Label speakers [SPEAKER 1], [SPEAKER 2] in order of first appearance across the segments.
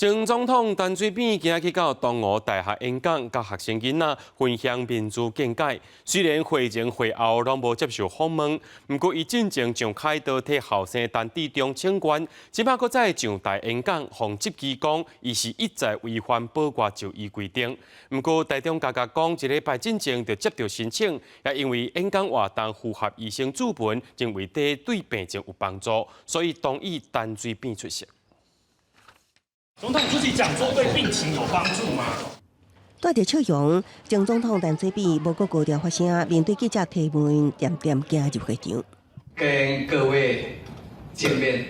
[SPEAKER 1] 前總統陳水扁今仔去到東吳大學演講，佮學生囡仔分享民主見解。雖然會前會後攏無接受訪問，毋過伊進前上凱道替後生陳致中請願，這擺閣再上台演講，予質疑講伊是一再違反保外就醫規定。毋過台中加加講，一禮拜進前就接著申請，也因為演講活動符合醫生主文，認為這對病情有幫助，所以同意陳水扁出席。
[SPEAKER 2] 總統出席講座對病情有幫助嗎？
[SPEAKER 3] 帶著笑容，前總統陳水扁無閣高調發聲，面對記者提問，恬恬行入會場。
[SPEAKER 4] 跟各位見面，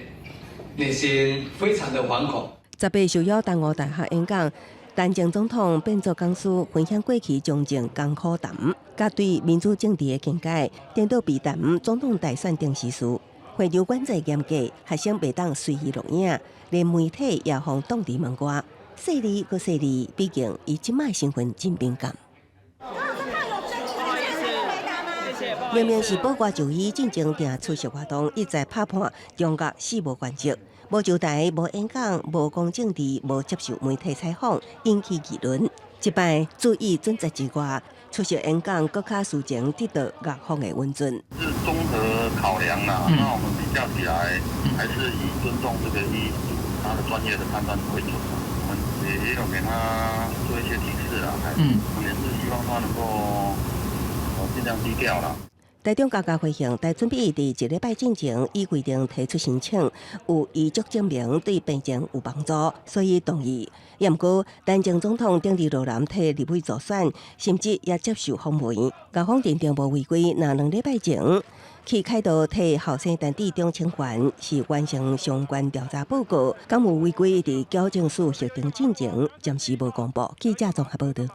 [SPEAKER 4] 內心非常的惶恐。
[SPEAKER 3] 18受邀東吳大學演講，陳前總統變做講師，分享過去從政甘苦談，佮對民主政治的見解，顛倒避談總統大選等時事。會場管制嚴格，學生袂當隨意錄影，連媒體也予擋佇門外。細膩閣細膩，畢竟伊這擺身份真敏感。明明是保外就醫，進前定出席活動，一再拍破中國四無原則，無上台、無演講、無講政治、無接受媒體採訪，引起議論。這擺注意準則之外，出席演講閣較事前得到藥方的允准。
[SPEAKER 5] 是綜合考量啦，那我們比較起來，還是以尊重這個醫他的專業的判斷為準。我們也有給他做一些提示啦，也是希望他能夠盡量低調啦。
[SPEAKER 3] 台中高甲回應，台準備佇一禮拜進前依規定提出申請，有醫囑證明對病情有幫助，所以同意。毋過，陳前總統頂日羅南替立委助選，甚至也接受訪問，校方認定無違規。若2禮拜前去凱道替後生陳致中請願，是完成相關調查報告，敢有違規？佇矯正署核定進前，暫時無公布。記者綜合報道。